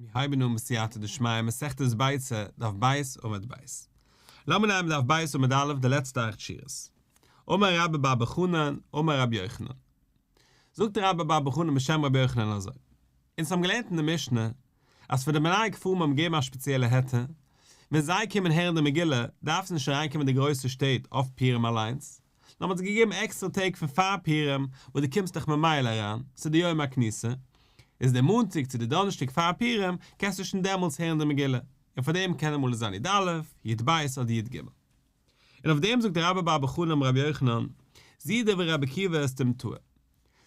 מיר הייבן אן בסייעתא דשמיא מסכת ביצה, דף ב' עמוד ב'. לאמיר נעמען דף ב' עמוד א' די לעצטע אכט שורות. אמר רבה בר בר חנן, אמר רבי יוחנן. זאגט רבה בר בר חנן בשם רבי יוחנן אזוי. אונז האבן געלערנט אין די משנה אז פאר די בני כפרים האבן געגעבן א שפעציעלע היתר, ווען זיי קומען הערן די מגילה דארפן זיי נישט אריינקומען אין די גרויסע שטעט אויף פורים אליינס, נאר מ'האט זיי געגעבן עקסטערע טעג פון פאר פורים וואס דו קומסט דאך ממילא אריין, ס'איז די יום הכניסה, איז די מאנטאג צו די דאנערשטאג פאר פורים קענסטו שוין דעמאלטס הערן די מגילה, און פאר דעם קען אמאל זיין י א, י ב אדער י ג. און אויף דעם זאגט רבה בר בר חנה אמר רבי יוחנן, זו דברי רבי עקיבא סתומתאה.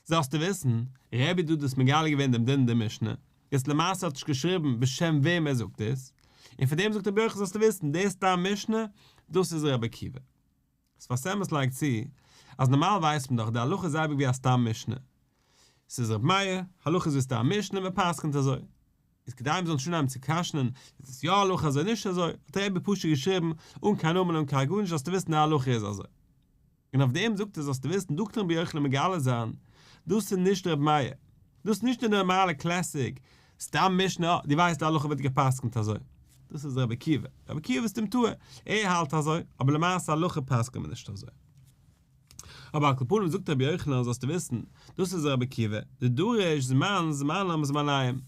זאלסטו וויסן, רבי דא האט דאס מגלה געווען דעם דין אין די משנה, יעצט למעשה האט נישט געשריבן בשם וועם ער זאגט דאס, און פאר דעם זאגט רבי יוחנן זאלסטו וויסן, די סתם משנה, דאס איז רבי עקיבא. שפת אמת לייגט צו, אז נארמאל ווייסט מען דאך די הלכה איז אייביג ווי א סתם משנה. ס'איז ר' מאיר, הלכה איז ווי סתם משנה, מען פסק'נט אזוי. איז כדי מ'זאל נישט אנהייבן צו קשנ'ן, איז עס יא הלכה אזוי נישט אזוי, האט רבי פשוט געשריבן, אן קיין נאמען אן קיין גארנישט זאלסטו וויסן די הלכה איז אזוי. און אויף דעם זאגט ער זאלסטו וויסן דא קען רבי יוחנן מגלה זיין, דאס איז נישט ר' מאיר, דאס איז נישט די נארמאלע classic סתם משנה, אה, דו ווייסט די הלכה ווערט גע'פסק'נט אזוי. דאס איז רבי עקיבא. רבי עקיבא איז סתומתאה, ער האלט אזוי, אבער למעשה הלכה פסק'נט מען נישט אזוי. אבער על כל פנים זאגט רבי יוחנן זאלסטו וויסן, דאס איז רבי עקיבא, דדריש זמן זמנם זמניהם.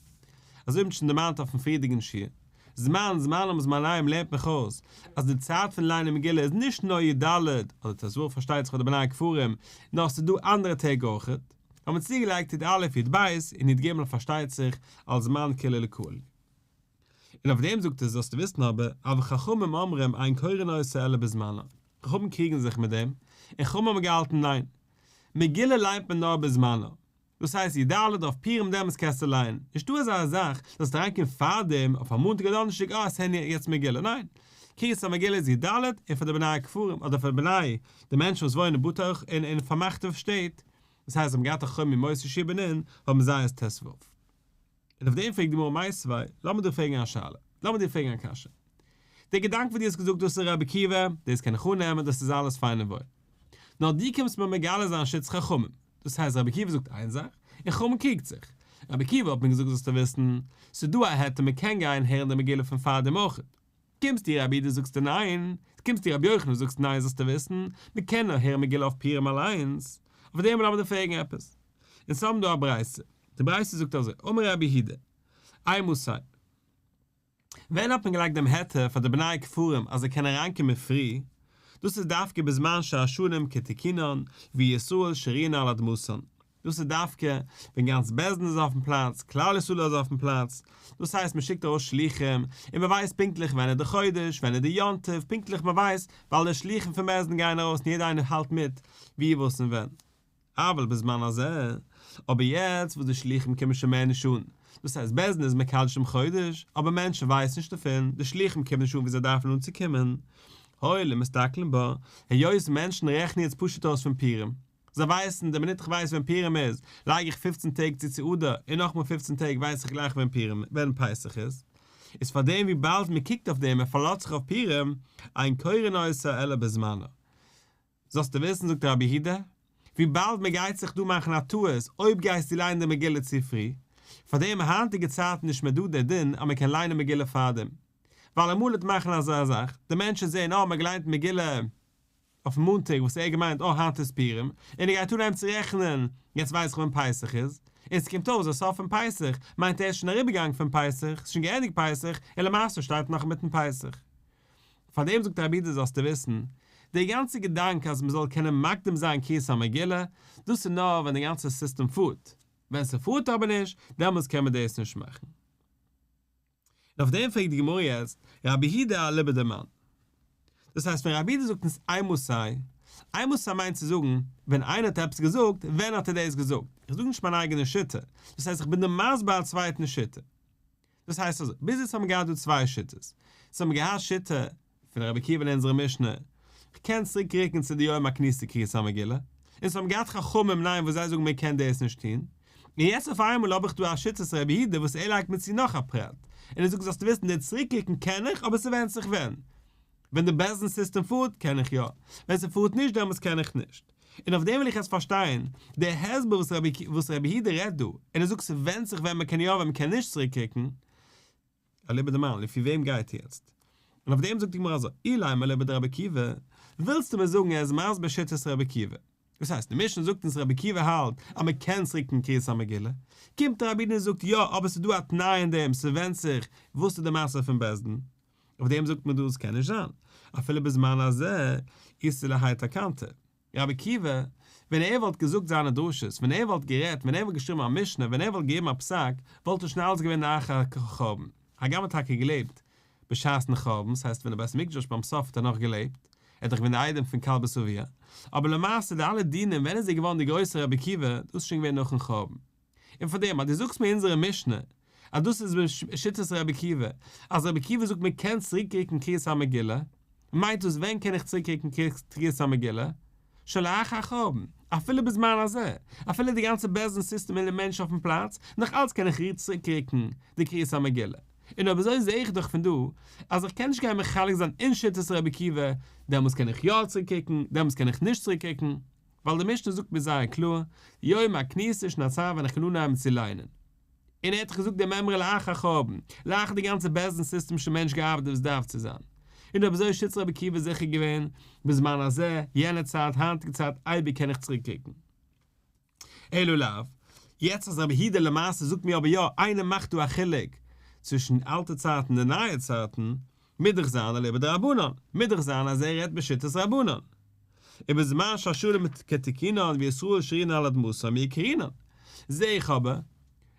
אזוי האט מען שוין דערמאנט אויפן פריערדיגן שיעור. זמן זמנם זמניהם לערנט מיך אויס, אז די צייט פון ליינען מגילה איז נישט נאר י ד, אדער ט ו פארשטייט זיך פאר די בני הכפרים, נאר ס'איז דא אנדערע טעג אויכעט. האט מען צוגעלייגט י א י ב און י ג פארשטייט זיך אלס זמן כולי לקהל. און אויף דעם זאגט ער זאלסטו וויסן אבער, אבל חכמים אומרים אין קורין אותה אלא בזמנה, חכמים קריגן זיך מיט דעם, און חכמים האבן געהאלטן ניין, מגילה ליינט מען נאר בזמנה, דאס הייסט י ד אויף פורים דעמאלטס קענסטו ליינען, נישטא אזא זאך זאלסט אריינקומען פארדעם אויף א מאנטאג אדער דאנערשטאג אה עס הערן יעצט מגילה, ניין, קריאת המגילה איז י ד און פאר די בני הכפרים אדער פאר בני די מענטשן וואס וואוינען בתוך אין אין פארמאכטע שטעט, דאס הייסט זיי האבן געהאט א חוה מ מות ישי בן נון, האבן זיי עס ט ו. און אויף דעם פרעגט די גמרא מיתיבי, לאמיר דיר פרעגן א שאלה, לאמיר דיר פרעגן א קשיא. דער געדאנק וואס דו האסט געזאגט דאס איז רבי עקיבא, דאס קען איך אננעמען, דאס איז אלעס פיין און וואויל. נאר דו קומסט מיר מגלה זיין שיטת חכמים. דאס הייסט רבי עקיבא זאגט איין זאך, און חכמים קריגט זיך. רבי עקיבא האט מיר געזאגט זאלסטו וויסן, ס'איז דא א היתר מען קען גיין הערן די מגילה פון פארדעם אויך. קומסטו רבי יהודה זאגסטו ניין, קומסטו רבי יוחנן זאגסט ניין זאלסטו וויסן, מען קען נאר הערן מגילה אויף פורים אליינס, אויף דעם לאמיר דיר פרעגן עפעס. אונז האבן דא א ברייתא, די ברייתא זאגט אזוי, אמר רבי יהודה, אימתי, ווען האט מען געלייגט דעם היתר פאר די בני כפרים אז זיי קענען אריינקומען פרי, דאס איז דווקא בזמן שהשנים כתיקונן וישראל שרין על אדמתן, דאס איז דווקא ווען גאנץ בית דין איז אויפן פלאץ, כלל ישראל איז אויפן פלאץ, דאס הייסט מען שיקט ארויס שלוחים, און מען ווייסט פונקטליך ווען איז די חודש, ווען איז די יום טוב, פונקטליך מען ווייסט, ווייל די שלוחים פון בית דין גייען ארויס און יעדער איינער האלט מיט ווי וואס און ווען. אבל בזמן הזה, אבער יעצט וואס די שלוחים קומען שוין מער נישט אן, דאס הייסט בית דין איז מקדש דעם חודש, אבער מענטשן ווייסן נישט דערפון, די שלוחים קומען נישט אן ווי זיי דארפן אנצוקומען, הואיל ומסתכלין בה, היות מענטשן רעכענען יעצט פשוט אויס פון פורים. זיי ווייסן, די מינוט איך ווייס ווען פורים איז, לייג איך פופצן טעג צו צו אדר, און נאכמאל פופצן טעג ווייס איך גלייך ווען פורים, ווען פסח איז. איז פארדעם וויבאלד מען קוקט אויף דעם, מען פארלאזט זיך אויף פורים, אין קורין אותה אלא בזמנה. זאלסטו וויסן זאגט רבי יהודה, וויבאלד מען גייט זיך דא מאכן א טעות אויב גייסטו ליינען די מגילה צו פרי, פארדעם היינטיגע צייטן נישט מער דא דער דין אז מען קען ליינען מגילה פארדעם. ווייל אמאל וועט מאכן אזא זאך, די מענטשן זעהן אה מען האט געליינט מגילה, אויפן מאנטאג וואס ער האט געמיינט אה היינט איז פורים, און ער גייט אנהייבן צו רעכענען יעצט ווייס איך ווען פסח איז, און ס'קומט אויס אז סוף פון פסח מיינט ער איז שוין אריבערגעגאנגען פון פסח, ס'איז שוין געענדיגט פסח, און למעשה שטייט נאך אינמיטן פסח. פארדעם זאגט רבי יהודה זאלסטו וויסן, דער גאנצער געדאנק אז מ'זאל קענען מקדים זיין קריאת המגילה, דאס איז נאר ווען די גאנצע סיסטעם פארט, ווען ס'פארט אבער נישט, דעמאלטס קען מען דאס נישט מאכן. און אויף דעם פרעגט די גמרא יעצט, רבי יהודה אליבא דמאן. דאס הייסט ווען רבי יהודה זאגט אונז אימתי, אימתי מיינט צו זאגן, ווען איינער האט עפעס געזאגט, ווען האט ער דאס געזאגט? איך זאג נישט מיין אייגענע שיטה, דאס הייסט איך בין דיר מסביר א צווייטן שיטה. דאס הייסט אזוי, ביז יעצט האבן מיר געהאט דא צוויי שיטות. יעצט האבן מיר געהאט שיטה פון רבי עקיבא אין אונזערע משנה, כ'קען צוריק רוקן צו די יום הכניסה קריאת המגילה, און ס'האבן געהאט חכמים ניין וואס זיי זאגן מען קען דאס נישט טון, און יעצט אויף איינמאל האב איך דא א שיטת רבי יהודה וואס ער לייגט מיר צו נאך א פרט, און ער זאגט זאלסטו וויסן די צוריק רוקן קען איך אבער ס'ווענדט זיך ווען. ווען די בית דין סיסטעם פארט קען איך יא, ווען ס'פארט נישט דעמאלטס קען איך נישט. און אויף דעם וויל איך יעצט פארשטיין די הסבר וואס רבי יהודה רעדט דא, און ער זאגט ס'ווענדט זיך ווען מ'קען יא ווען מ'קען נישט צוריק רוקן. אליבא דמאן, לפי וועם גייט יעצט? און אויף דעם זאגט די גמרא אזוי, אילימא אליבא דרבי עקיבא, ווילסטו מיר זאגן ער איז מסביר שיטת רבי עקיבא? דאס הייסט, די משנה זאגט אונז רבי עקיבא האלט אז מען קען צוריקרוקן קריאת המגילה, קומט רבי יהודה און זאגט יא אבער ס'איז דא א תנאי אין דעם, ס'ווענדט זיך וואס איז די מצב פון בית דין, אויף דעם זאגט מען דא עס קען נישט זיין, אפילו בזמן הזה איתא להאי תקנתא. רבי עקיבא, ווען ער וואלט געזאגט זיינע דרשות, ווען ער וואלט גערעדט, ווען ער וואלט געשריבן א משנה, ווען ער וואלט געגעבן א פסק, וואלט עס שוין אלץ געווען נאך חורבן. הגם ער האט טאקע געלעבט בשעת'ן חורבן, ס'הייסט ווען די בית המקדש ביים סוף האט ער נאך געלעבט, ער איז דאך געווען די איידעם פון כלבא שבוע, אבער למעשה די אלע דינים ווען איז ער געווארן די גרויסע רבי עקיבא, דאס איז שוין געווען נאכ'ן חורבן. און פאר דעם אז דו זאגסט מיר אונזערע משנה אז דאס איז בשיטת רבי עקיבא, אז רבי עקיבא זאגט מען קען צוריקרוקן קריאת המגילה, מיינט דאס ווען קען איך צוריקרוקן קריאת המגילה? שלאחר החורבן, אפילו בזמן הזה, אפילו די גאנצע בית דין סיסטעם און די מענטשן אויפן פלאץ, נאך אלץ קען איך צוריקרוקן די קריאת המגילה. און אויב אזוי זעה איך דאך פון דא אז איך קען נישט גיין מחלק זיין אין שיטת רבי עקיבא, דעמאלס קען איך יא צוריקרוקן, דעמאלס קען איך נישט צוריקרוקן. ווייל די משנה זאגט מיר זייער קלאר, יום הכניסה איז שוין א צייט ווען איך קען אנהייבן צו ליינען. און ער האט דאך געזאגט די מימרא לאחר חורבן, לאחר די גאנצע בית דין סיסטעם שוין מענטש געארבעט ווי עס דארף צו זיין. און אויב אזוי איז שיטת רבי עקיבא זיכער געווען, בזמן הזה, יענע צייט, היינטיגע צייט, אייביג קען איך צוריק רוקן. אלא לאו. יעצט אז רבי יהודה למעשה זאגט מיר אבער יא, איינער מאכט דא א חילוק צווישן אלטע צייטן און די נייע צייטן, מוז דאך זיין אליבא דרבנן, מוז דאך זיין אז ער רעדט בשיטת רבנן. ובזמן שהשנים כתיקונן וישראל שרין על אדמתם מי קרינן. זעה איך אבער,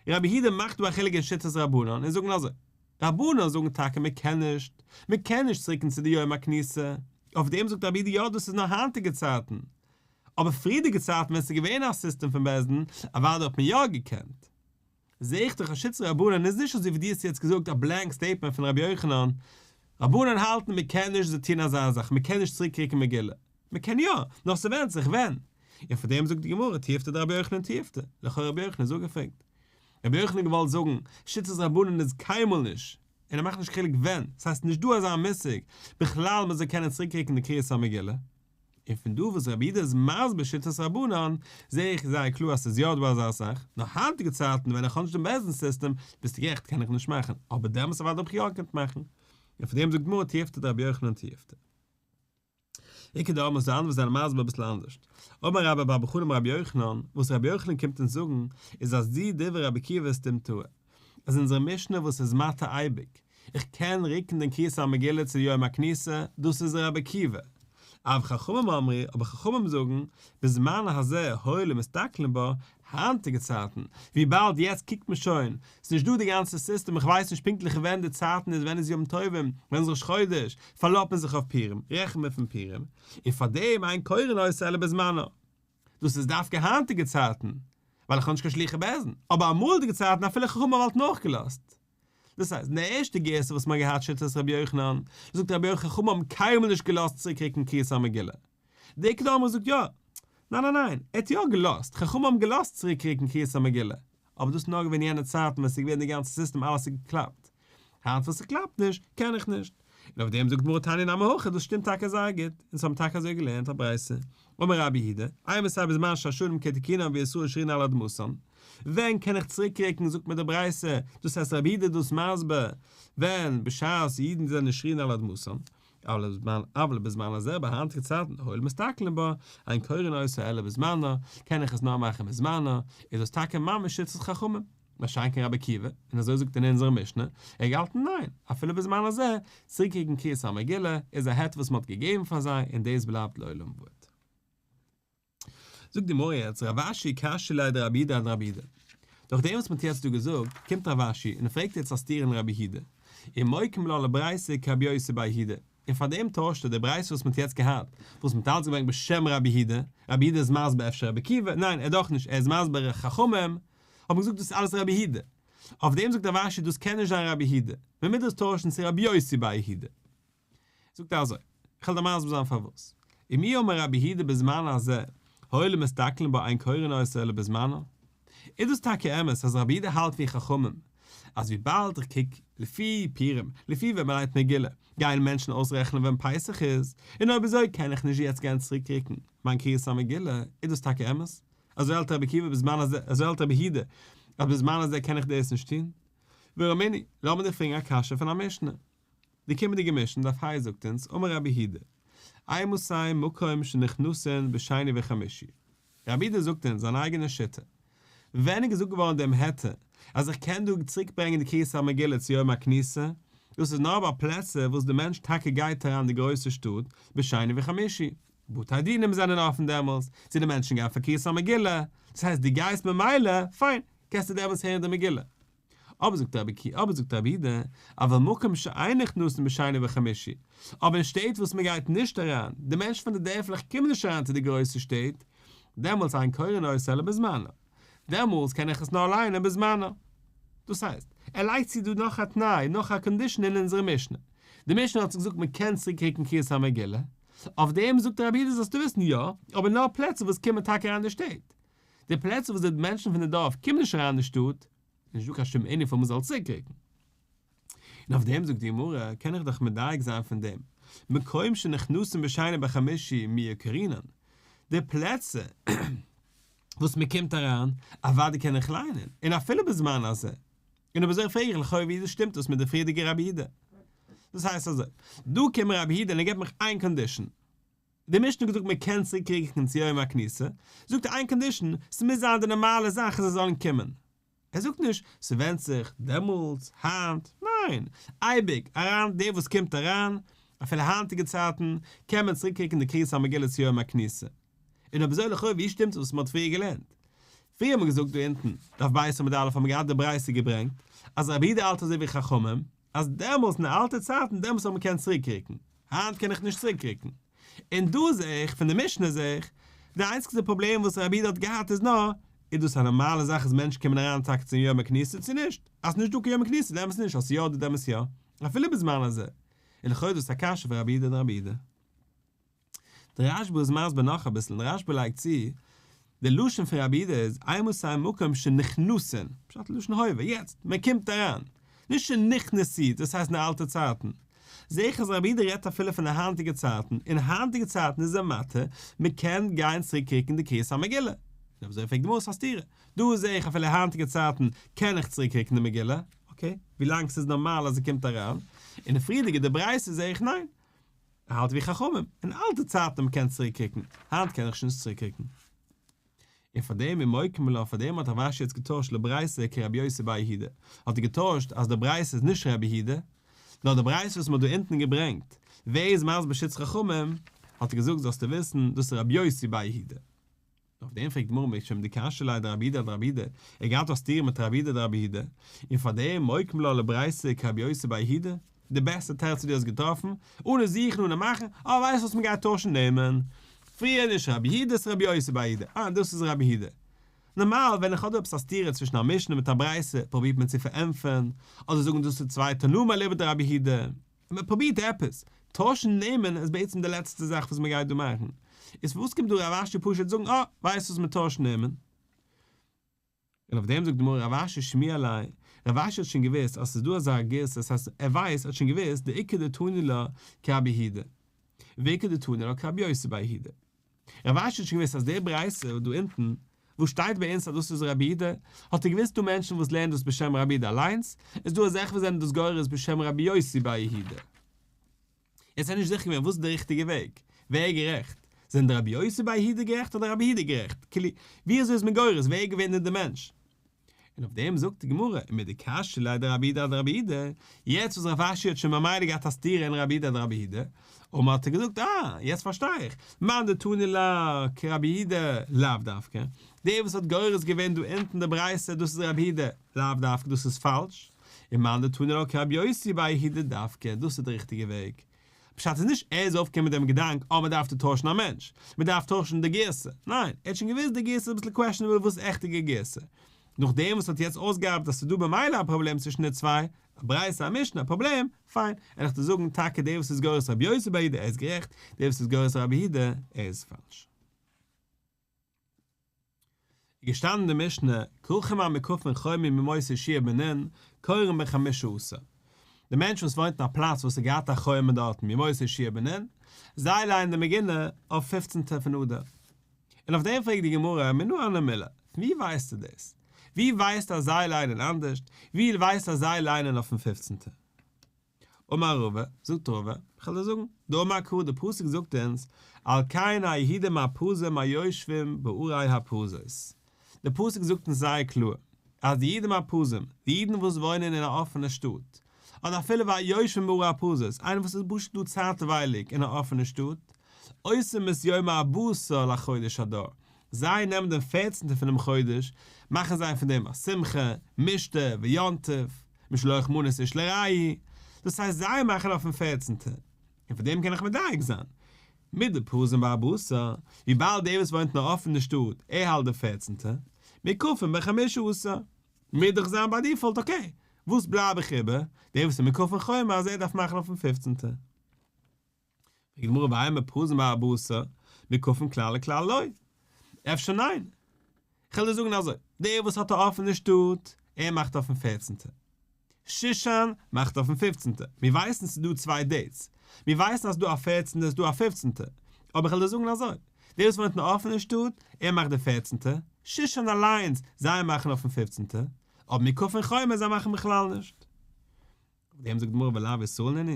רבי יהודה מאכט דא א חילוק אין שיטת רבנן און זאגן אזוי, רבנן זאגן טאקע מען קען נישט, מען קען נישט צוריקן צו די יום הכניסה, אויף דעם זאגט רבי יהודה יא דאס איז נאר היינטיגע צייטן, אבער פריערדיגע צייטן ווען ס'איז געווען א סיסטעם פון בית דין, אוודאי האט מען יא געקענט. זעה איך דאך אז שיטת רבנן איז נישט אזוי ווי דו האסט יעצט געזאגט א blank statement פון רבי יוחנן, רבנן האלטן מען קען נישט זיי טון אזא זאך, מען קען נישט צוריק רוקן מגילה, מען קען יא, נאר ס'ווענדט זיך ווען, און פאר דעם זאגט די גמרא תיובתא דרבי יוחנן תיובתא, לכאו' רבי יוחנן איז אפגעפרעגט. רבי יוחנן האט געוואלט זאגן, שיטת רבנן איז קיינמאל נישט, און ער מאכט נישט חילוק ווען, ס'הייסט נישט דא אזא מושג בכלל מען זאל קענען צוריק רוקן די קריאת המגילה. און פון דא וואס רבי יהודה איז מסביר שיטת רבנן, זעה איך זייער קלאר אז ס'איז יא דא אזא זאך, נאר היינטיגע צייטן ווען איך האב נישט דעם בית דין סיסטעם, ביסטו גערעכט קען איך נישט מאכן, אבער דעמאלס אוודאי האב איך יא געקענט מאכן. און פון דעם זאגט גמרא תיובתא דרבי יוחנן תיובתא. איכא דאמרי ס'דא אנדערע וואס זענען מסביר אביסל אנדערשט. אמר רבה בר בר חנה אמר רבי יוחנן, וואס רבי יוחנן קומט אונז זאגן, איז אז די דברי רבי עקיבא סתימתאה. אז אונזערע משנה וואס איז מתיר אייביג, איך קען רוקן דעם קריאת המגילה צו יום הכניסה, דאס איז רבי עקיבא. אבל חכמים אמרו, אבער חכמים זאגן, בזמן הזה הואיל ומסתכלין בה, היינטיגע צייטן, וויבאלד יעצט קוקט מען שוין, ס'איז נישט דא די גאנצע סיסטעם, איך ווייס נישט פונקטליך ווען די צייטן איז, ווען איז יום טובים, ווען איז ראש חודש, פארלאזט מען זיך אויף פורים, רעכנט מען פון פורים, און פארדעם אין קורין אותה אלא בזמנה. דאס איז דווקא היינטיגע צייטן, ווייל איך האב נישט קיין שלוחי בית דין, אבער אמאלדיגע צייטן אפילו חכמים וואלטן אויך געלאזט. דאס הייסט, אין די ערשטע גירסא וואס מ'האט געהאט שיטת רבי יוחנן, זאגט רבי יוחנן חכמים האבן קיינמאל נישט געלאזט צוריקרוקן קריאת המגילה. די איכא דאמרי זאגט יא. ניין ניין ניין, ער האט יא געלאזט, חכמים האבן געלאזט צוריקרוקן קריאת המגילה. אבער דאס איז נאר געווען יענע צייטן ווען ס'איז געווען די גאנצע סיסטעם אלעס האט געקלאפט. היינט וואס ס'קלאפט נישט, קען איך נישט. און אויף דעם זאגט גמרא תניא נמי הכי, דאס שטימט טאקע זייער גוט, אונז האבן טאקע אזוי געלערנט א ברייתא. אמר רבי יהודה, אימתי בזמן שהשנים כתיקונן וישראל שרין על אדמתן, ווען קען איך צוריקרוקן זאגט מיר די ברייתא, דאס הייסט רבי יהודה איז דאס מסביר, ווען בשעת אידן זענען שרין על אדמתן, אבל בזמן הזה ביי היינטיגע צייטן הואיל ומסתכלין בה, אין קורין אותה אלא בזמנה, קען איך עס נאר מאכן בזמנה, איז דאס טאקע ממש שיטת חכמים. מה שאין כן רבי עקיבא, און אזוי זאגט אין אונזערע משנה, ער האט געהאלטן ניין, אפילו בזמן הזה, צוריקרוקן קריאת המגילה איז א היתר וואס מען האט געגעבן פאר זיי און דאס בלייבט לעולם ועד. זאגט די גמרא יעצט, רב אשי קשיא ליה דרבי יהודה אדרבי יהודה. דורך דעם וואס מען האט יעצט דא געזאגט, קומט רב אשי און ער פרעגט יעצט א סתירה אין רבי יהודה, ומוקים לה לברייתא כרבי יוסי בר יהודה, און פאר דעם טוישט ער די ברייתא וואס מען האט יעצט געהאט, וואס מען האט אלץ געברענגט בשם רבי יהודה, רבי יהודה איז מסביר אפשר רבי עקיבא, ניין ער דאך נישט, ער איז מסביר חכמים, האבן געזאגט דאס איז אלעס רבי יהודה. אויף דעם זאגט רב אשי דאס קען נישט זיין רבי יהודה, מען מוז דאס טוישן צו רבי יוסי בר יהודה. זאגט ער אזוי, איך וועל דיר מסביר זיין פארוואס. ומי אמר רבי יהודה בזמן הזה, הואיל ומסתכלין בה אין קורין אותה אלא בזמנה. איז דאס טאקע אמת אז רבי יהודה האלט ווי חכמים, אז וויבאלד איך קוק לפי פורים, לפי ווען מען ליינט מגילה, גייען מענטשן אויסרעכענען ווען פסח איז, און אויב אזוי קען איך נישט יעצט גיין צוריקרוקן מיין קריאת המגילה, איז דאס טאקע אמת? אזוי האלט רבי עקיבא בזמן הזה, אזוי האלט רבי יהודה, אז בזמן הזה קען איך דאס נישט טון. ורמינהי, לאמיר דיר פרעגן א קשיא פון א משנה. די קומענדיגע משנה דף ה' זאגט אונז, אמר רבי יהודה, אימתי מקום שנכנסין בשני וחמישי. רבי יהודה זאגט אונז זיין אייגענע שיטה. ווען איז געזאגט געווארן דעם היתר אז איך קען דא צוריק ברענגען די קריאת המגילה צו יום הכניסה, דאס איז נאר ביי פלעצער וואס די מענטש טאקע גייט אריין די גרויסע שטאט בשני וחמישי, בתי דינים זענען אפן דעמאלס, צו די מענטשן גייען פאר קריאת המגילה, דאס הייסט דו גייסט ממילא, פיין, קענסטו דעמאלס הערן די מגילה. אבער זאגט רבי עקי' אבער זאגט רבי יהודה, אבל מקום שאין נכנסין בשני וחמישי, אבער אין שטעט וואס מען גייט נישט אריין, די מענטשן פון די דערפלעך קומען נישט אריין צו די גרויסע שטעט, דעמאלס אין קורין אותה אלא בזמנה, דעמאלס קען איך עס נאר ליינען בזמנה. דאס הייסט, ער לייגט צו דא נאך א תנאי, נאך א condition אין אונזערע משנה. די משנה האט געזאגט מען קען צוריק רוקן קריאת המגילה, אויף דעם זאגט רבי יהודה זאלסטו וויסן יא, אבער נאר פלעצער וואס קומען טאקע אריין די שטעט. די פלעצער וואס די מענטשן פון די דארף קומען נישט אריין אין די שטאט, איז נישטא קיין שום ענין פאר מ'זאל צוריקרוקן. און אויף דעם זאגט די גמרא, קען איך דאך מדייק זיין פון דעם, מקום שנכנסין בשני בחמישי מיהא קרינן, די פלעצער וואס מ'קומט אריין, אוודאי קען איך ליינען, און אפילו בזמן הזה. און אויב אזוי פרעג איך לכאו' ווי שטימט דאס מיט די פריערדיגע רבי יהודה? דאס הייסט אזוי, דא קומט רבי יהודה און ער געבט מיך איין condition, די משנה האט געזאגט מען קען צוריק רוקן צו יום הכניסה, זאגט ער איין condition, ס'מוז זיין די נארמאלע זאך אז זיי זאלן קומען. ער זאגט נישט ס'ווענדט זיך דעמאלטס, היינט, ניין, אייביג, אריין דער וואס קומט אריין, אפילו היינטיגע צייטן, קען מען צוריק רוקן די קריאת המגילה צו יום הכניסה. און אויב אזוי לכאו' ווי שטימט עס וואס מ'האט פריער געלערנט? פריער האט מען געזאגט דא אונטן, דף ב' עמוד א' האט מען געהאט די ברייתא געברענגט, אז רבי יהודה האלט אזוי ווי חכמים, אז דעמאלס אין די אלטע צייטן דעמאלס האט מען געקענט צוריק רוקן, היינט קען איך נישט צוריק רוקן. און דא זעה איך, פון די משנה זעה איך, די איינציגסטע פראבלעם וואס רבי יהודה האט געהאט איז נאר, איז דאס א נארמאלע זאך אז מענטשן קומען אריין טאקע צום יום הכניסה צו נישט? אז ס'נישט דא קיין יום הכניסה דעמאלס נישט, אז ס'יא דא דעמאלס יא, אפילו בזמן הזה. און לכאו' איז דאס א קשיא פון רבי יהודה און רבי יהודה. דער רשב"א איז מסביר נאך אביסל און דער רשב"א לייגט צו, די לשון פון רבי יהודה איז אימתי מקום שנכנסין, פשט לשון הווה, יעצט, מען קומט אריין, נישט שנכנסו, דאס הייסט אין די אלטע צייטן. זעה איך אז רבי יהודה רעדט אפילו פון די היינטיגע צייטן, אין היינטיגע צייטן איז ער מתיר, מען קען גיין צוריק רוקן די קריאת המגילה. און אויב אזוי פרעגט די גמרא ס'א סתירה, דא זעה איך אפילו היינטיגע צייטן קען איך צוריק רוקן די מגילה, okay, ווילאנג ס'איז נארמאל אז ער קומט אריין, אין די פריערדיגע די ברייתא זעה איך ניין, ער האלט ווי חכמים, אין אלטע צייטן מ'קען צוריק קוקן, היינט קען איך שוין נישט צוריק קוקן. און פאר דעם איז מוקים לה, פאר דעם האט רב אשי יעצט געטוישט לברייתא כרבי יוסי בר יהודה, האט ער געטוישט אז די ברייתא איז נישט רבי יהודה, נאר די ברייתא וואס מ'האט דא אונטן געברענגט, ווער איז מסביר שיטת חכמים, האט ער געזאגט זאלסטו וויסן, דאס איז רבי יוסי בר יהודה. אויף דעם פרעגט די גמרא משום דקשיא ליה דרבי יהודה אדרבי יהודה, ער געהאט א סתירה מיט רבי יהודה אדרבי יהודה, און פאר דעם מוקים לה לברייתא כרבי יוסי בר יהודה, די בעסטע תירוץ וואס דו האסט געטראפן, אנע זוכן אנע מאכן, אה ווייסט וואס מ'גייט טוישן נעמען, פריער נישט רבי יהודה ס'איז רבי יוסי בר יהודה, אה דאס איז רבי יהודה. נארמאל ווען איך האב דא עפעס א סתירה צווישן א משנה מיט א ברייתא פרובירט מען צו פארענטפערן, אדער זאגן דאס איז צוויי תנאים אליבא דרבי יהודה, מען פרובירט עפעס, טוישן נעמען איז בעצם די לעצטע זאך וואס מען גייט דא מאכן, איז פארוואס קומט דא רב אשי פשוט זאגן אה, ווייסט וואס מען טוישט נעמען? און אויף דעם זאגט די גמרא רב אשי שמיע ליה, רב אשי האט שוין געוואוסט אז ס'איז דא אזא גירסא, עס הייסט ער ווייסט, ער האט שוין געוואוסט דאיכא דתני לה כרבי יהודה, ואיכא דתני לה כרבי יוסי בר יהודה. רב אשי האט שוין געוואוסט אז די ברייתא דא אונטן וואס שטייט ביי אונז אז דאס איז רבי יהודה, האט ער געוואוסט דא מענטשן וואס לערנען דאס בשם רבי יהודה אליינס, איז דא אזעלכע וואס זענען דאס גורס בשם רבי יוסי בר יהודה. יעצט איז ער נישט זיכער געווען וואס איז די ריכטיגע וועג, ווער איז גערעכט, זענען די רבי יוסי בר יהודה גערעכט אדער רבי יהודה גערעכט, כאילו, ווי אזוי איז מען גורס, ווער איז געווען דען די מענטש? און אויף דעם זאגט די גמרא, ומדקשיא ליה דרבי יהודה אדרבי יהודה, יעצט וואס רב אשי האט שוין ממילא געהאט א סתירה אין רבי יהודה אדרבי יהודה, אמר האט ער געזאגט, אה, יעצט פארשטיי איך, מאן דתני לה כרבי יהודה, לאו דווקא, דער וואס האט גורס געווען דא אונטן די ברייתא דאס איז רבי יהודה, לאו דווקא דאס איז פאלש, און מאן דתני לה כרבי יוסי בר יהודה דווקא, דאס איז די ריכטיגע וועג. פשט איז נישט ער איז אויפגעקומען מיט דעם געדאנק אה מען דארף דא טוישן א מענטש, מען דארף טוישן די גירסא, ניין, ער האט שוין געוואוסט די גירסא איז אביסל questionable וואס איז עכטיגע גירסא, נאכדעם וואס האט יעצט אויסגעארבעט אז ס'איז דא במילא א פראבלעם צווישן די צוויי, א ברייתא א משנה א פראבלעם, פיין, וועל איך דיר זאגן טאקע דער וואס איז גורס רבי יוסי בר יהודה ער איז גערעכט, דער וואס איז גורס רבי יהודה ער איז פאלש. איז געשטאנען אין די משנה, כרכים המוקפין חומה מימות יהושע בן נון, קורין בחמשה עשר. די מענטש וואס וואוינט אין א פלאץ וואס האט געהאט א חומה דארטן מימות יהושע בן נון, זיי לייענען די מגילה אויף פופצנטע פון אדר. און אויף דעם פרעגט די גמרא, מנא הני מילי, פון ווי ווייסטו דאס? ווי ווייסטו אז זיי ליינען אנדערשט? ווי ווייסטו אז זיי ליינען אויפן פופצנטע? אמר רבא, זאגט רבא, איך וועל דיר זאגן, דאמר קרא, די פסוק זאגט אונז, על כן היהודים הפרזים היושבים בערי הפרזות. די פסוק זאגט אונז זייער קלאר, אז די יהודים הפרזים, די אידן וואס וואוינען אין א אפענע שטאט, אדער אפילו והיושבים בערי הפרזות, איינער וואס איז פשוט דא צייטווייליג אין א אפענע שטאט, עושים את יום ארבעה עשר לחודש אדר, זיי נעמען דעם פערצנטן פונעם חודש, מאכן זיי פון דעם א שמחה, משתה ויום טוב, משלוח מנות איש לרעהו, דאס הייסט זיי מאכן אויפן פערצנטע, און פון דעם קען איך מדייק זיין, מדפרזים בארבעה עשר, וויבאלד דער וואס וואוינט אין א אפענע שטאט, ער האלט די פערצנטע, מוקפין בחמשה עשר, מוז דאך זיין ביי default okay, וואס בלייב איך איבער, דער וואס איז מוקפין חומה אז ער דארף מאכן אויפן פופצנטע. פרעגט די גמרא ואימא פרזין בארבעה עשר, מוקפין כלל וכלל לא. אפשר ניין? כ'וועל דיר זאגן אזוי, דער וואס האט א אפענע שטאט, ער מאכט אויפן פערצנטע. שושן מאכט אויפן פופצנטע. מיר ווייסן ס'איז דא צוויי dates. מיר ווייסן אז ס'איז דא א פערצנטע און ס'איז דא א פופצנטע. אבער כ'וועל דיר זאגן אזוי, דער וואס וואוינט אין א אפענע שטאט, ער מאכט די פערצנטע, שושן אליינס, זיי מאכן אויפן פופצנטע, אבער מוקפין חומה זיי מאכן בכלל נישט. אויף דעם זאגט די גמרא ולאו ישראל נינהו,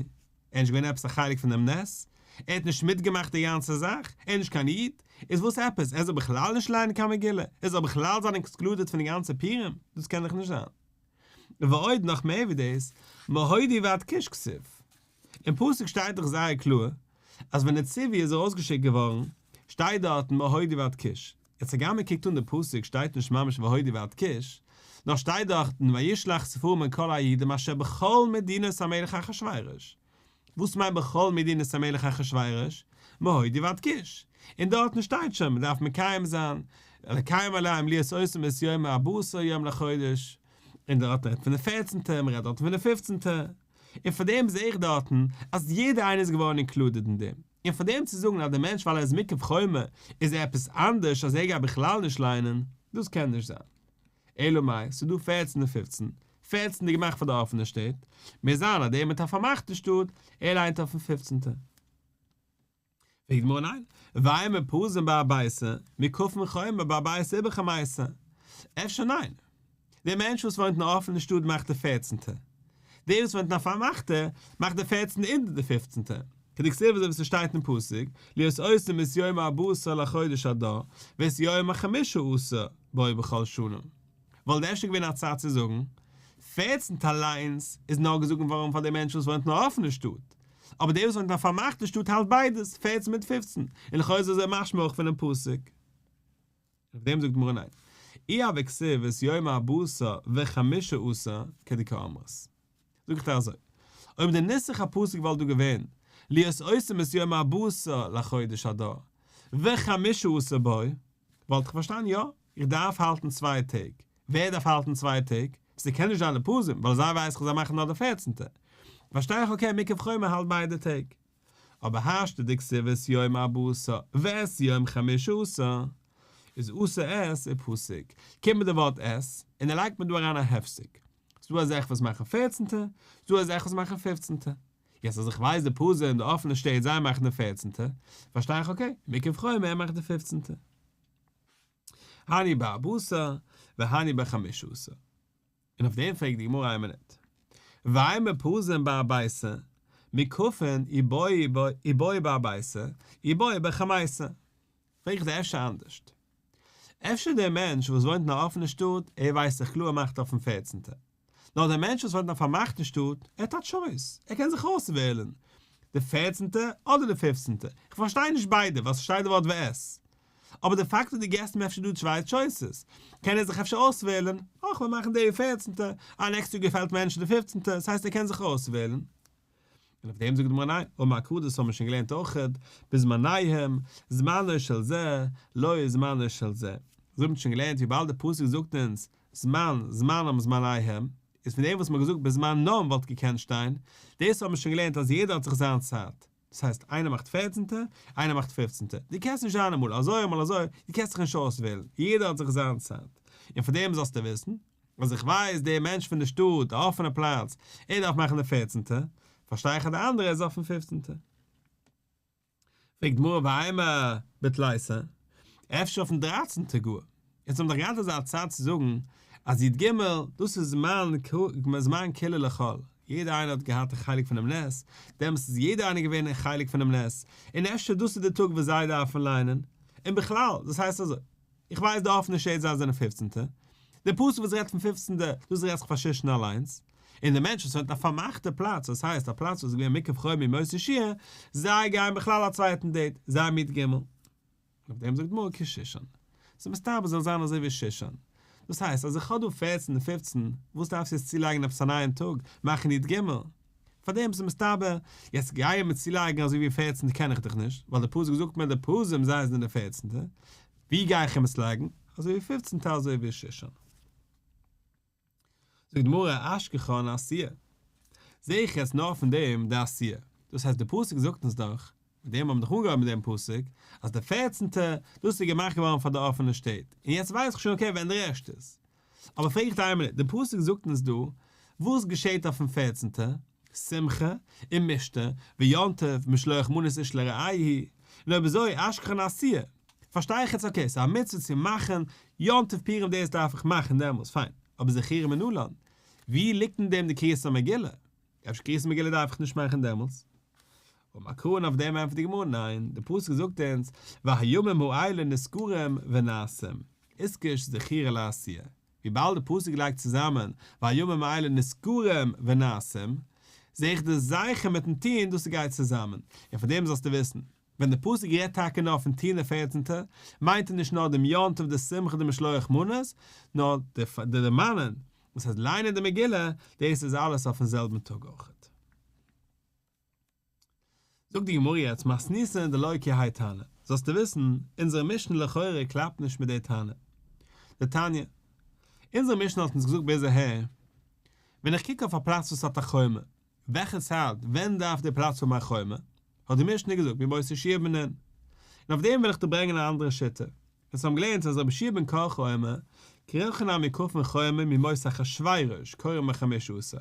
ער איז נישט געווען עפעס א חלק פון דעם נס, ער האט נישט מיטגעמאכט די גאנצע זאך, ער איז נישט קיין איד, איז וואס עפעס, ער זאל בכלל נישט ליינען קיין מגילה, ער זאל בכלל זיין excluded פון די גאנצע פורים, דאס קען דאך נישט זיין. ועוד נאך מער ווי דאס, מהודו ועד כוש כתיב. אין פסוק שטייט דאך זייער קלאר, אז ווען די ציווי איז ארויסגעשיקט געווארן, שטייט דארטן מהודו ועד כוש, יעצט הגם מען קוקט אן די פסוק שטייט נישט ממש מהודו ועד כוש, נאר שטייט דארטן וישלח ספרים אל כל היהודים אשר בכל מדינות המלך אחשורוש. וואס מיינט בכל מדינות המלך אחשורוש? מהודו ועד כוש. און דארטן שטייט שוין מען דארף מקיים זיין, לקיים עליהם להיות עושים את יום ארבעה עשר יום לחודש, און דארט רעדט פון די פערצנטע, מען רעדט דארטן פון די פופצנטע. און פאר דעם זעה איך דארטן אז יעדער איינער איז געווארן included אין דעם. און פאר דעם צו זאגן אז דער מענטש ווייל ער איז מוקף חומה איז ער עפעס אנדערש אז ער גייט בכלל נישט ליינען, דאס קען נישט זיין. אלא מאי, ס'איז דא פערצן און פופצן, פערצן איז געמאכט פאר די אפענע שטעט, מוז זיין אז דער מיט א פארמאכטע שטאט, ער ליינט אויפן פופצנטע. פרעגט די גמרא ניין, ואימא פרזין בארביסר, מוקפין חומה בארביסר ובחמיסר. אפשר ניין? דער מענטש וואס וואוינט אין א אפענע שטאט מאכט די פערצנטע. דער וואס וואוינט אין א פארמאכטע מאכט די פערצנטע און די פופצנטע. כדכתיב אזוי ווי ס'שטייט אין פסוק, להיות עושים את יום ארבעה עשר לחודש אדר, ואת יום החמישה עשר בו בכל שנה. וואלט אפשר געווען א צד צו זאגן, פערצנטע אליינס איז נאר געזאגט געווארן פאר דעם מענטש וואס וואוינט אין א אפענע שטאט, אבער דער וואס וואוינט אין א פארמאכטע שטאט האלט ביידעס, פערצן מיט פופצן, און לכאו' איז אזוי משמע אויך פונעם פסוק. אויף דעם זאגט די גמרא ניין. אי הוה כתיב את יום ארבעה עשר וחמשה עשר כדקאמרת. זאג איך דיר אזוי, אויב די נוסח הפסוק וואלט דא געווען להיות עושים את יום ארבעה עשר לחודש אדר וחמשה עשר בו, וואלט איך פארשטאנען יא, איך דארף האלטן צוויי טעג. ווער דארף האלטן צוויי טעג? ס'קען נישט זיין די פרזים, ווייל זיי ווייס איך זיי מאכן נאר די פערצנטע. פארשטיי איך okay, מוקף חומה האלט ביידע טעג. אבער השתא דכתיב את יום ארבעה עשר ואת יום חמשה עשר, איז אתא את ופסיק, קומט מיט די ווארט את, און ער לייגט מיר דא אריין א הפסק. ס'דא אזעלכע וואס מאכן פערצנטע, ס'דא אזעלכע וואס מאכן פופצנטע. יעצט אז איך ווייס די פרזים אין די אפענע שטעט זיי מאכן די פערצנטע, פארשטיי איך okay, מוקף חומה ער מאכט די פופצנטע. הני בארבעה עשר והני בחמשה עשר. און אויף דעם פרעגט די גמרא איין מינוט. ואימא פרזין בארביסר, מוקפין אי בארביסר, אי בחמיסר. פרעג איך דיר אפשר אנדערשט. אפשר דער מענטש וואס וואוינט אין א אפענע שטאט, ער ווייסט זיך קלאר ער מאכט אויפן פערצנטע. נאר דער מענטש וואס וואוינט אין א פארמאכטע שטאט, ער האט א choice, ער קען זיך אויסוועלן, די פערצנטע אדער די פופצנטע. איך פארשטיי נישט ביידע, ווייל ס'שטייט די ווארט ואת. אבער די פאקט אז דו געסט אים אפשר דא צוויי choices, קען ער זיך אפשר אויסוועלן, אה כ'וועל מאכן די פערצנטע, אה נעקסט יאר געפעלט מענטשן די פופצנטע, ס'הייסט ער קען זיך אויסוועלן. און אויף דעם זאגט די גמרא ניין, אמר קרא דאס האבן מיר שוין געלערנט אויכעט, בזמניהם, זמנו של זה, לא זמנו של זה. אזוי האבן מיר שוין געלערנט וויבאלד די פסוק זאגט אונז זמן, זמנם זמניהם, איז פון דעם וואס מ'האט געזאגט בזמנם וואלט געקענט שטיין, דאס האבן מיר שוין געלערנט אז יעדער האט זיך זיין צייט. דאס הייסט איינער מאכט פערצנטע, איינער מאכט פופצנטע, דו קענסט נישט זיין אמאל אזוי אמאל אזוי, דו קענסט זיך נישט אויסוועלן, יעדער האט זיך זיין צייט, און פאר דעם זאלסטו וויסן, אז איך ווייס דער מענטש פון די שטאט, די אפענע פלאץ, ער דארף מאכן די פערצנטע, פארשטיי איך אז די אנדערע איז אויפן פופצנטע. פרעגט גמרא ואימא בתליסר, אפשר אויפן דרייצנטע גאר? יעצט האבן דאך געהאט אזא צד צו זאגן. אז י ג דאס איז זמן זמן כולה לכל, יעדער איינער האט געהאט א חלק פונעם נס, דעמאלס איז יעדער איינער געווען אין חלק פונעם נס, און אפשר דאס איז די טאג וואס זיי דארפן ליינען, און בכלל, דאס הייסט אזוי, איך ווייס די אפענע שטעט זיי זענען פופצנטע, די פסוק וואס רעדט פון פופצנטע, דאס רעדט זיך פאר שושן אליינס, און די מענטשן וואס וואוינט אין א פארמאכטע פלאץ, דאס הייסט א פלאץ וואס איז געווען מוקף חומה מימות יהושע, זיי גייען בכלל א צווייטן date, זיי מיט ג. אויף דעם זאגט גמרא כשושן. ס'איז מסתבר זאל זיין אזוי ווי שושן. דאס הייסט אז איך האב דא פערצן און פופצן, וואס דארפסטו יעצט צולייגן עפעס א נייעם טאג, מאכן י ג? פאר דעם ס'איז מסתבר, יעצט גייען מיר צולייגן אזוי ווי פערצנטע קען איך דאך נישט, ווייל די פסוק זאגט מיר די פרזים זיי זענען די פערצנטע, ווי גיי איך אים עס לייגן? אזוי ווי פופצנטע אזוי ווי שושן. זאגט די גמרא אשכחן עשיה, זעה איך יעצט נאר פון דעם די עשיה, דאס הייסט די פסוק זאגט אונז דאך, מיט דעם האבן מיר דאך אנגעהויבן מיט דעם פסוק, אז די פערצנטע, דאס איז געמאכט געווארן פאר די אפענע שטעט, און יעצט ווייס איך שוין okay ווען די רעשט איז. אבער פרעג איך דיר איין מינוט, די פסוק זאגט אונז דא, וואס געשעט אויפן פערצנטע? שמחה, און משתה, ויום טוב, משלוח מנות איש לרעהו, און אויב אזוי אשכחן עשיה, פארשטיי איך יעצט okay ס'איז א מצוה צו מאכן יום טוב פורים דאס דארף איך מאכן דעמאלס פיין, אבער זכירה מנלן? ווי ליגט אין דעם די קריאת המגילה? אפשר קריאת המגילה דארף איך נישט מאכן דעמאלס? אמר קרא אויף דעם ענטפערט די גמרא ניין, די פסוק זאגט אונז והימים האלה נזכרים ונעשים, איתקש זכירה לעשיה, וויבאלד די פסוק לייגט צוזאמען והימים האלה נזכרים ונעשים, זעה איך די זכר מיטן טוהן דאס גייט צוזאמען, און פון דעם זאלסטו וויסן, ווען די פסוק רעדט טאקע נאר פון טוהן די פערצנטע, מיינט ער נישט נאר דעם יום טוב די שמחה די משלוח מנות, נאר די דערמאנען, דאס הייסט ליינען די מגילה, דאס איז אלעס אויפן זעלבן טאג אויכעט. זאגט די גמרא יעצט מתניתין דלא כי האי תנא, זאלסטו וויסן, אונזערע משנה לכאורה קלאפט נישט מיט די תנא. דתניא, אונזערע משנה האט אונז געזאגט ביז אהער, ווען איך קוק אויף א פלאץ וואס האט א חומה, וועלכע צייט, ווען דארף די פלאץ האבן א חומה, האט די משנה געזאגט מימות יהושע בן נון. און אויף דעם וויל איך דיר ברענגען א אנדערע שיטה. אונז האבן געלערנט אז רבי יהושע בן קרחה אומר, כרך המוקפין חומה מימות אחשורוש קורין בחמשה עשר.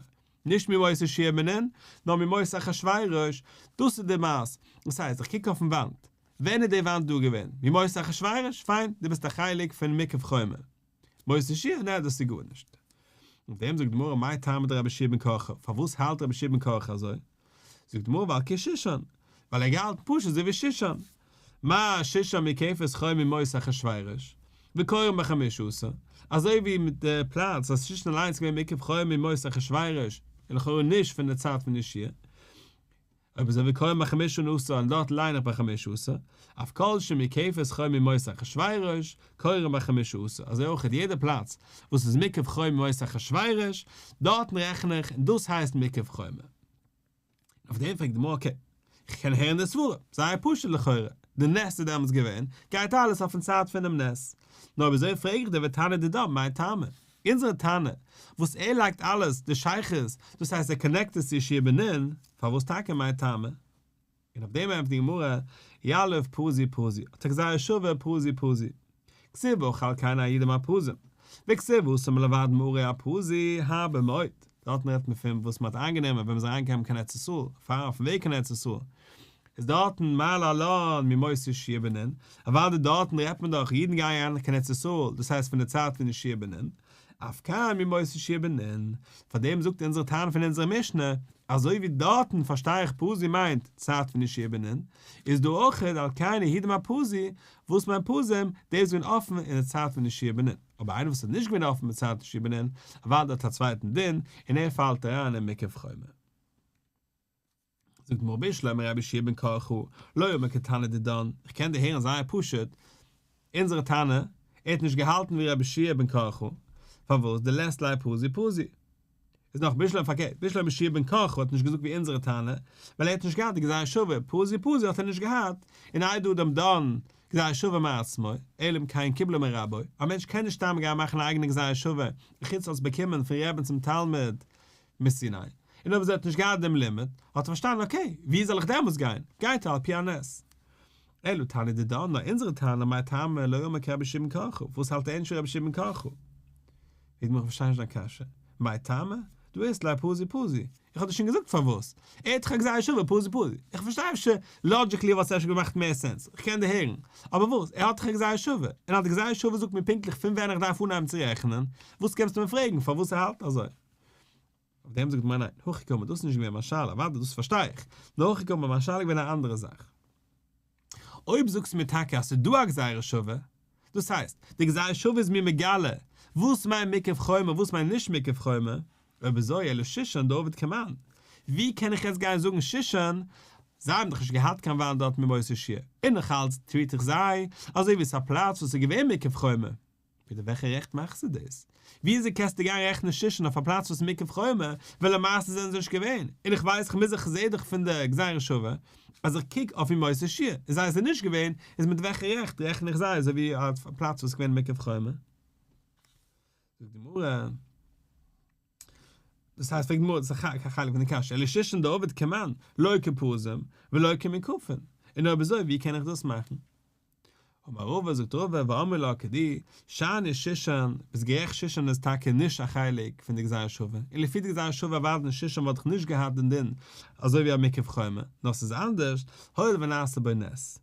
נישט מימות יהושע בן נון, נאר מימות אחשורוש, דאס איז די מאס, דאס הייסט, איך קוק אויפן וואנט, ווען איז די וואנט דא געווען? מימות אחשורוש? פיין, דו ביסט א חלק פון מוקף חומה. מות יהושע? נע, דאס איז גארנישט. אויף דעם זאגט די גמרא מאי טעמא דרבי יהושע בן קרחה, פארוואס האלט רבי יהושע בן קרחה אזוי? זאגט די גמרא ווייל כשושן, ווייל ער געהאלטן פשוט אזוי ווי שושן. מה שושן מוקפת חומה מימות אחשורוש, וקורין בחמשה עשר, אזוי ווי מיט די פלאץ אז שושן אליינס איז געווען מוקף חומה מימות אחשורוש, און לכאורה נישט פון די צייט פון יהושע אויב אזוי וקורין בחמשה עשר און דארט ליין איך בחמשה עשר, אף כל שמוקפת חומה מימות אחשורוש, קורין בחמשה עשר, אזוי אויך יעדע פלאץ וואס איז מוקף חומה מימות אחשורוש, דארטן רעכן איך און דאס הייסט מוקף חומה. אויף דעם פרעגט די גמרא okay, איך קען הערן די סברה, זייער פשוט לכאורה, די נס איז דעמאלטס געווען, גייט אלעס אויפן צייט פונעם נס. נאר אויב אזוי פרעג איך דיר ותנא דידן מאי טעמא? אונזערע תנא, וואס ער לייגט אלעס די שייכות, דאס הייסט ער connect עס צו יהושע בן נון, פארוואס טאקע מאי טעמא? און אויף דעם ענטפערט די גמרא, יליף פרזי פרזי, האט ער גזירה שווה פרזי פרזי. כתיב הכא על כן היהודים הפרוזים, וכתיב התם לבד מערי הפרזי הרבה מאוד, דארטן רעדט מען פון וואס מען האט איינגענומען ווען מען איז אריינגעקומען קיין ארץ ישראל, פאר אויפן וועג קיין ארץ ישראל, איז דארטן מה להלן מימות יהושע בן נון, אוודאי דארטן רעדט מען דאך אידן גייען אריין קיין ארץ ישראל, דאס הייסט פון די צייט פון יהושע בן נון, אף כאן מימות יהושע בן נון, פארדעם זאגט אונזערע תנא פון אונזערע משנה, אזוי ווי דארטן פארשטיי איך פרזי מיינט צייט פון יהושע בן נון, איז דא אויך על כן היהודים הפרזי, וואס מיינט פרזים, דאס איז געווען אפן אין די צייט פון יהושע בן נון, אבער איינער וואס איז נישט געווען אפן מיט צייט יהושע בן נון, אוודאי האט א צווייטן דין, און ער פאלט אריין אין מוקף חומה. זאגט גמרא בשלמא רבי יהושע בן קרחה לא אמר כתנא דידן, איך קען דיר הערן זייער פשוט, אונזערע תנא, ער האט נישט געהאלטן ווי רבי יהושע בן קרחה, פארוואס דלית ליה פרזי פרזי? איז נאך בשלמא פארקערט, בשלמא רבי יהושע בן קרחה האט נישט געזאגט ווי אונזערע תנא, ווייל ער האט נישט געהאט די גזירה שווה, פרזי פרזי האט ער נישט געהאט, און אין אדם דן גזירה שווה מעצמו, אלא אם כן קיבלה מרבו, א מענטש קען נישט סתם גיין מאכן א אייגענע גזירה שווה, חוץ אלס באקומען פון רעבין צום תלמיד מסיני, און אויב ער האט נישט געהאט דעם לימוד, האט ער פארשטאנען okay, ווי זאל איך דעמאלטס גיין, גייט ער על פי הנס. אלא תנא דידן, נאר אונזערע תנא, מאי טעמא לא אמר כרבי יהושע בן קרחה, וואס האלט ער נישט ווי רבי יהושע בן קרחה? פרעגט גמרא איך פארשטיי נישט דיין קשיא, מאי טעמא? דאית ליה פרזי פרזי. איך האב דיר שוין געזאגט פארוואס. ער האט דאך א גזירה שווה פזי פזי. איך פארשטיי אפשר logically וואלט עס אפשר געמאכט מער sense. איך קען דיר הערן. אבער וואס? ער האט דאך א גזירה שווה. און אז די גזירה שווה זאגט מיר פונקטליך פון ווען איך דארף אנהייבן צו רעכענען, וואס קומסטו מיר פרעגן פארוואס ער האלט אזוי? אויף דעם זאגט די גמרא ניין, הכי קאמר, דאס איז נישט געווען מיין שאלה, אוודאי דאס פארשטיי איך, נאר הכי קאמר, מיין שאלה איז געווען א אנדערע זאך. אויב זאגסטו מיר טאקע אז ס'איז דא א גזירה שווה, דאס הייסט, די גזירה שווה איז מיר מגלה וואס מיינט מוקף חומה וואס מיינט נישט מוקף חומה, אויב אזוי אלא שושן דעבד כמאן, ווי קען איך יעצט גיין זאגן שושן, זיי האבן דאך נישט געהאט קיין וואנט דארט מימות יהושע, און נאכאלץ treat איך זיי אזוי ווי עס איז א פלאץ וואס איז געווען מוקף חומה. מיט וועלכע רעכט מאכסטו דאס? וויאזוי קענסטו גיין רעכענען שושן אויף א פלאץ וואס איז מוקף חומה, ווען למעשה זענען זיי נישט געווען, און איך ווייס איך מוז איך זעה דאך פון די גזירה שווה אז איך קוק אויף ימות יהושע און זיי זענען נישט געווען, איז מיט וועלכע רעכט רעכן איך זיי אזוי ווי א פלאץ וואס איז געווען מוקף חומה? זאגט די גמרא. דאס הייסט פרעגט די גמרא, דאס איז א חלק פון די קשיא, אלא שושן דעבד כמאן, לא כפרזים, ולא כמוקפין, און אויב אזוי ווי קען איך דאס מאכן? אמר רבא זאגט רבא ואמרי לה כדי, שאני שושן, ביסט גערעכט שושן איז טאקע נישט א חלק פון די גזירה שווה, און לפי די גזירה שווה אוודאי אין שושן וואלט איך נישט געהאט דעם דין אזוי ווי א מוקף חומה, נאר ס'איז אנדערש, הואיל ונעשה בו נס.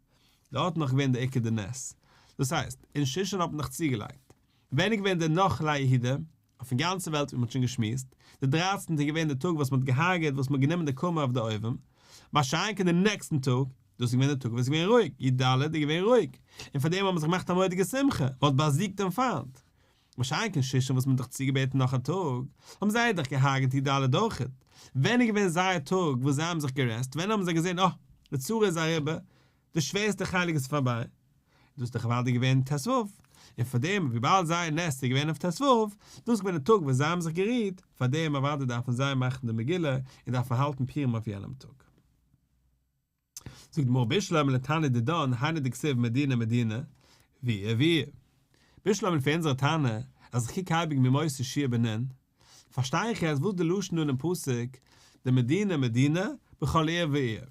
דארט איז נאך געווען די עיקר די נס. דאס הייסט, אין שושן האט מען נאך צוגעלייגט. ווען איז געווען די נח ליהודים? אויפן גאנצע וועלט ווי מ'האט שוין געשמועסט, די דרייצנטע איז געווען די טאג וואס מ'האט געהארגעט וואס מ'האט גענומען די נקמה אויף די אויבים, מה שאין כן די נעקסטן טאג, דאס איז געווען די טאג וואס איז געווען רואיג, י ד איז געווען רואיג, און פאר דעם האט מען זיך געמאכט א מורא'דיגע שמחה, מ'האט באזיגט דעם פיינט. מה שאין כן שושן וואס מ'האט דאך צוגעבעטן נאך א טאג, האבן זיי דאך געהארגעט י ד אויכעט. ווען איז געווען זייער טאג וואס זיי האבן זיך גערעסט, ווען האבן זיי געזען אה, די צרה איז אריבער, די שווערסטע חלק איז פארביי, דאס איז דאך אוודאי געווען ט ו, און פאר דעם וויבאלד זייער נס איז געווען אויף ט ו, דאס איז געווען די טאג וואס זיי האבן זיך גערוהט, פאר דעם אוודאי דארפן זיי מאכן די מגילה און דארפן האלטן פורים אויף יענעם טאג. זאגט די גמרא בשלמא לתנא דידן היינו דכתיב מדינה מדינה ועיר ועיר. בשלמא לפי אונזערע טענה אז איך קוק אייביג מימות יהושע בן נון, פארשטיי איך יעצט וואס די לשון דא אינעם פסוק די מדינה מדינה בכל עיר ועיר.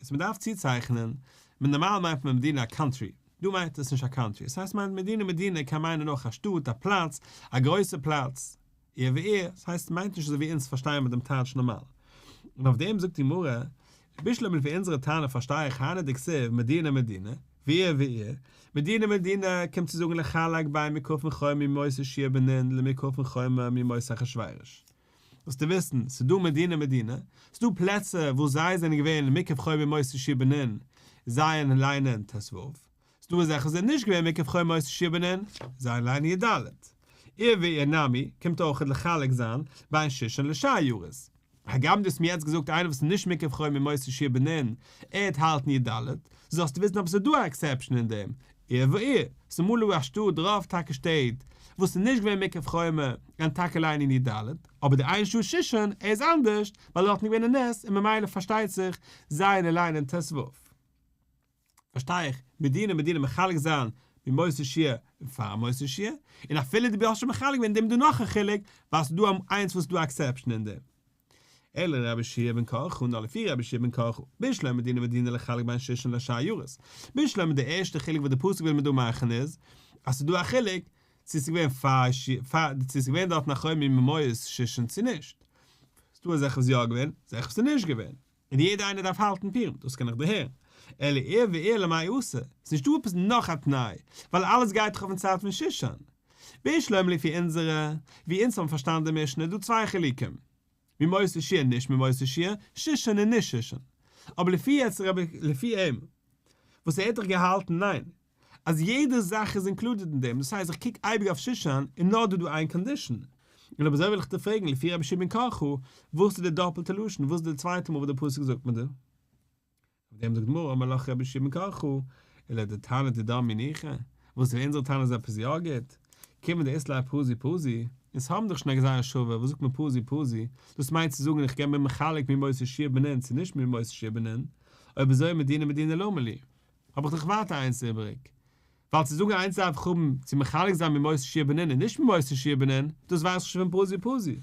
איז מען דארף צוצייכענען, מיט נארמאל מיינט מען מדינה א country, דא מיינט עס נישט א country, עס הייסט מיינט מדינה מדינה קען מיינען אויך א שטאט, א פלאץ, א גרויסע פלאץ, עיר ועיר, עס הייסט מיינט נישט אזוי ווי אונז פארשטייען מיט דעם טייטש נארמאל. און אויף דעם זאגט די גמרא, בשלמא לפי אונזערע טענה פארשטיי איך היינו דכתיב מדינה מדינה, ועיר ועיר, מדינה מדינה קומט צו זאגן לחלק בין מוקפין חומה מימות יהושע בן נון למוקפין חומה מימות אחשורוש. זאלסטו וויסן, ס'איז דא מדינה מדינה, ס'איז דא פלעצער וואס זיי זענען געווען מוקף חומה מימות יהושע בן נון, זיי ליינען ט ו, ס'איז דא אזעלכע וואס זענען נישט געווען מוקף חומה מימות יהושע בן נון, זיי ליינען י ד. עיר ועיר נמי, קומט אויך לחלק זיין בין שושן לשאר עיירות. הגם דו האסט מיר יעצט געזאגט איינער וואס איז נישט מוקף חומה מימות יהושע בן נון, ער וועט האלטן י ד, זאלסטו וויסן אבער ס'איז דא א exception אין דעם, עיר ועיר, ס'איז אמאל א שטאט רוב טאקע שטעט וואס איז נישט געווען מוקף חומה און טאקע ליינען י ד, אבער די איין שטאט שושן ער איז אנדערשט ווייל דארטן איז געווען א נס און ממילא פארשטייט זיך זיי ליינען ט ו. פארשטיי איך, מדינה מדינה מחלק זיין מימות יהושע און פאר ימות יהושע, און אפילו דו האסט שוין מחלק געווען אין דעם איז דא נאך א חילוק ווייל ס'איז דא איינס וואס איז דא א exception אין דעם. אלא רבי יהושע בן קרחה נאר לפי רבי יהושע בן קרחה, בשלמא מדינה מדינה לחלק בין שושן לשאר עיירות. בשלמא די ערשטע חילוק וואס די פסוק וויל מיר דא מאכן איז, אז ס'איז דא א חילוק צו ס'איז געווען פאר צו ס'איז געווען דארטן א חומה מימות שושן צו נישט. ס'איז דא אזעלכע וואס איז יא געווען, אזעלכע וואס איז נישט געווען. און יעדער איינער דארף האלטן פורים, דאס קען איך דערהערן. אלא עיר ועיר למאי אתא, ס'איז נישטא עפעס נאך א תנאי, ווייל אלעס גייט דאך אויפן צייט פון שושן. בשלמא לפי אונזערע, ווי אונז האבן פארשטאנען די משנה איז דא צוויי חילוקים. מימות יהושע און נישט מימות יהושע, שושן און נישט שושן. אבער לפי יעצט רבי לפי אים, וואס ער האט דאך געהאלטן ניין, אז יעדע זאך איז included אין דעם, דאס הייסט איך קוק אייביג אויף שושן און נאר דא דא איין condition. און אויב אזוי וויל איך דיר פרעגן לפי רבי יהושע בן קרחה, וואס איז די דאפלטע לשון, וואס איז די צווייטע מאל וואס די פסוק זאגט מיר דא? אויף דעם זאגט די גמרא אמר לך רבי יהושע בן קרחה, ולדתנא דידן מי ניחא, וואס איז אונזערע טענה איז עפעס יא גוט? כיוון דאית ליה פזי פזי, אונז האבן דאך שוין א גזירה שווה, וואס זאגט מען פזי פזי, דאס מיינט צו זאגן איך גיי מיר מחלק מימות יהושע בן נון צו נישט מימות יהושע בן נון, אויב אזוי מדינה מדינה למה לי, האב איך דאך ווייטער איינס איבעריג. ווייל צו זאגן איינס דארף איך האבן צו מחלק זיין מימות יהושע בן נון און נישט מימות יהושע בן נון, דאס ווייס איך שוין פון פזי פזי.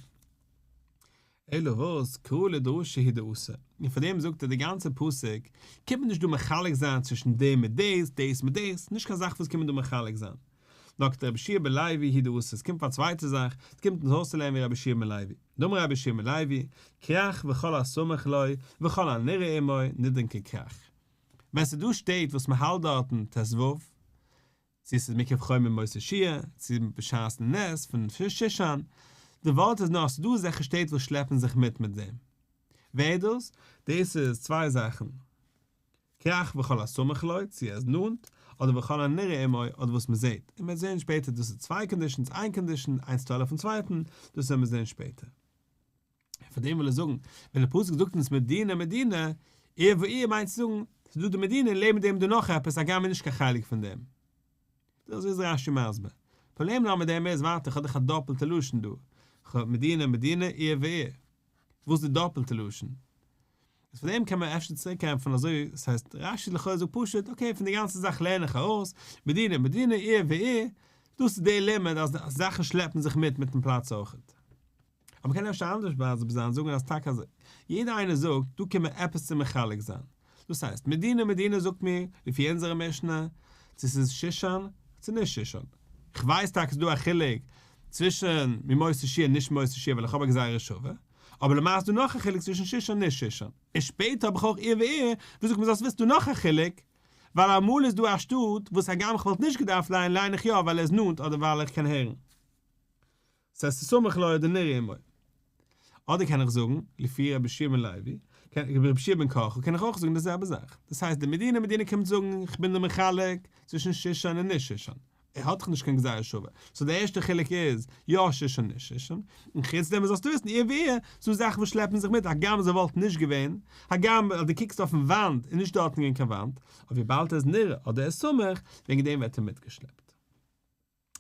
אלא וואס, קרא לדרשה הוא דאתא. און פאר דעם זאגט ער די גאנצע פסוק קומט מען נישט דא מחלק זיין צווישן דעם מיט דאס, דאס מיט דאס, נישט קיין זאך וואס קומט מען דא מחלק זיין. נאר כדרבי יהושע בן לוי הוא דאתא, עס קומט פאר א צווייטע זאך, עס קומט אונז אויסצולערנען ווי רבי יהושע בן לוי, דאמר רבי יהושע בן לוי, כרך וכל הסמוך לו וכל הנראה עמו נידון ככרך. ווען ס'איז דא שטעט וואס מ'האלט דארטן ט ו, צו ס'איז מוקף חומה מימות יהושע, צו בשעת'ן נס פון שושן, די ווארט איז נאר אז ס'איז דא אזעלכע שטעט וואס שלעפן זיך מיט מיט דעם. ווער איז דאס? דאס איז צוויי זאכן. כרך וכל הסמוך לו, צו ער איז נאנט, אדער וכל הנראה עמו, אדער וואס מ'זעט. און מ'וועט זען שפעטער דאס איז צוויי conditions, איין condition, איינס תולה אויפן צווייטן, דאס וועלן מיר זען שפעטער. פאר דעם וויל ער זאגן, ווען דער פסוק זאגט אונז מדינה מדינה, עיר ועיר מיינט צו זאגן, ס'איז דא די מדינה און לעבן דעם איז דא נאך עפעס הגם איז נישט קיין חלק פון דעם. דאס איז רש י מסביר. פראבלעם נאר מיט דעם איז, ווייטער, כ'האב דאך א דאפלטע לשון דא. כ'האב מדינה מדינה, עיר ועיר. וואס איז די דאפלטע לשון? איז פון דעם קען מען אפשר צוריק ענטפערן אזוי, עס הייסט רש י לכאו' זאגט פשוט, okay פון די גאנצע זאך לערן איך ארויס, מדינה מדינה, עיר ועיר, דאס איז דער לימוד אז זאכן שלעפן זיך מיט מיטן פלאץ אויכעט. אבער מ'קען אפשר אנדערש מסביר זיין זאגן אז טאקע אזוי. יעדער איינער זאגט, דא קומט מען עפעס צו מחלק זיין. דאס הייסט, מדינה מדינה זאגט מיר, לפי אונזערע משנה, צו ס'איז שושן, צו נישט שושן. כ'ווייס טאקע ס'איז דא א חילוק צווישן מימות יהושע און נישט מימות יהושע ווייל איך האב א גזירה שווה, אבער למעשה איז דא נאך א חילוק צווישן שושן און נישט שושן. און שפעטער האב איך אויך עיר ועיר, וואס זאגט מיר זאלסט וויסן ס'דא נאך א חילוק, ווייל אמאל איז דא א שטאט וואס הגם כ'וואלט נישט געדארפט לייענען לייען איך יא ווייל ער איז נאנט אדער ווייל איך קען הערן. ס'הייסט ס'סמוך לו אדער נראה עמו. אדער קען איך זאגן, לפי רבי יהושע בן לוי, רבי יהושע בן קרחה קען איך אויך זאגן די זעלבע זאך. דאס הייסט די מדינה מדינה קומט זאגן איך בין דיר מחלק צווישן שושן און נישט שושן. ער האט דאך נישט קיין גזירה שווה. so די ערשטע חילוק איז יא שושן נישט שושן. און חוץ דעם זאלסטו וויסן עיר ועיר, ס'דא זאכן וואס שלעפן זיך מיט הגם זיי וואלטן נישט געווען, הגם אז דו קוקסט אויפן וואנט איז נישט דארטן געווען קיין וואנט, אבער וויבאלד ער איז נראה אדער ער איז סמוך, וועגן דעם ווערט ער מיטגעשלעפט.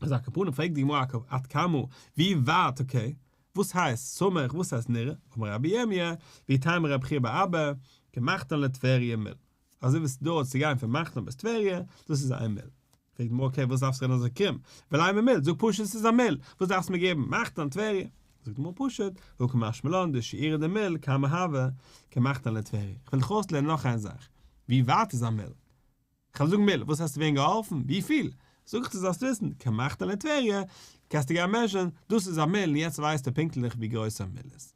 איז על כל פנים פרעגט די גמרא עד כמה, ווי ווייט okay, וואס הייסט סמוך וואס הייסט נראה, אמר רבי ירמיה, ואיתימא רבי חייא בר אבא, כמחתן לטבריה מיל, אזוי ווי ס'דויערט צו גיין פון מחתן ביז טבריה, דאס איז איין מיל. פרעגט די גמרא okay וואס דארפסטו רעדן אזוי קרום, ולימא מיל, זאג פשוט ס'איז א מיל, וואס דארפסטו מיר געבן מחתן טבריה? זאגט די גמרא פשוט, והא קא משמע לן דשיעורא דמיל כמה הוי, כמחתן לטבריה. כ'וויל דיך אויסלערנען נאך איין זאך, ווי ווייט איז א מיל? כ'וועל זאגן מיל, וואס האסטו ווען געהאלפן? וויפיל? זאג איך דיר זאלסט וויסן, כמחתן לטבריה, קענסטו גיין measure ן, דאס איז א מיל און יעצט ווייסטו פונקטליך ווי גרויס א מיל איז.